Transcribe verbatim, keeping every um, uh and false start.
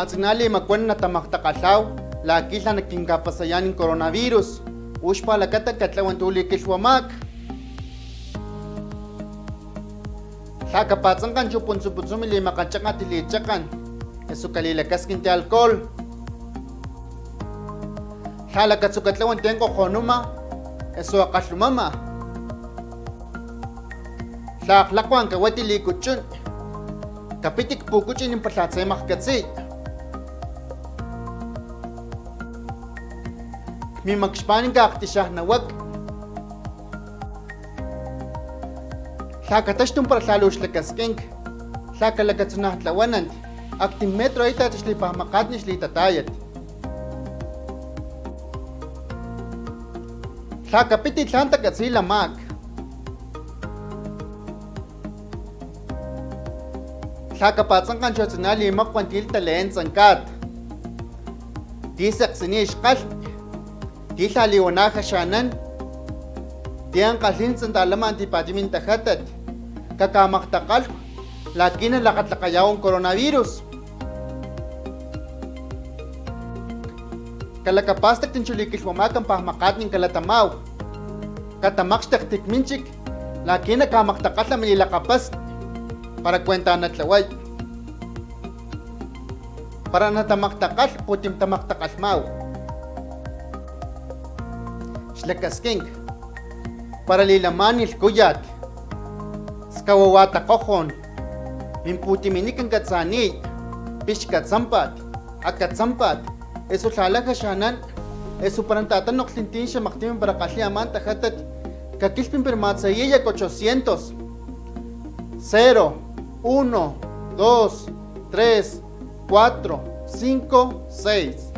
Tsina limakuan natamakgtakgalhaw la ki lha nakinkapasayani coronavirus. Uxpalakata katlawan tu likilhwamak. Lha kapatsankgan chu puntsu puntsu mi limakganchakgat lichakgan, eso kalilakaskinti alcohol. Lha lakatsu katlawan tin kgojonuma, eso akgalhumama. Lha aklakwan kawati likuchun. Kapiti kpukuchun nin palha tse makgkatsiy. Kmimakxpan kaktixa nawak. Lha kataxtun para lha lu xlakaskink. Lha kalakatsunaj tlawanant. Aktim metro ay tacha xlipajmakgatni xlitatayat. Lha kapiti tlan takatsiy lamak. Lha kapatsankgan chu tsina limakwan ti taleen ts'ankat. Ti sekgsini ixkgalhn. Ti lha liwana jaxanan. Ti ankgalhin tsantalaman tipatimin tajatat. Kakamakgtakgalhw la ki nalakgatlakgayaw coronavirus. Kalakapastaktin chu likilhwamak pajmakgatni kalatamaw. Katamakxtekti kminchik la ki nakamakgtakgalha mi lilakgapasni para kuenta natlaway. Para natamakgtakgalh putim tamakgtakgalhmaw. Xlakaskink para lilaman ilhkuyat, skawawa takgojon, min putiminik kan katsaniy, pixkatsampat, akatstampat, eso lhala jaxanan, eso para natatanokglin tin xamakgtim para kgalhi aman tajatat, kakilhpin pero matsayiya ochocientos, cero, uno, dos, tres, cuatro, cinco, seis.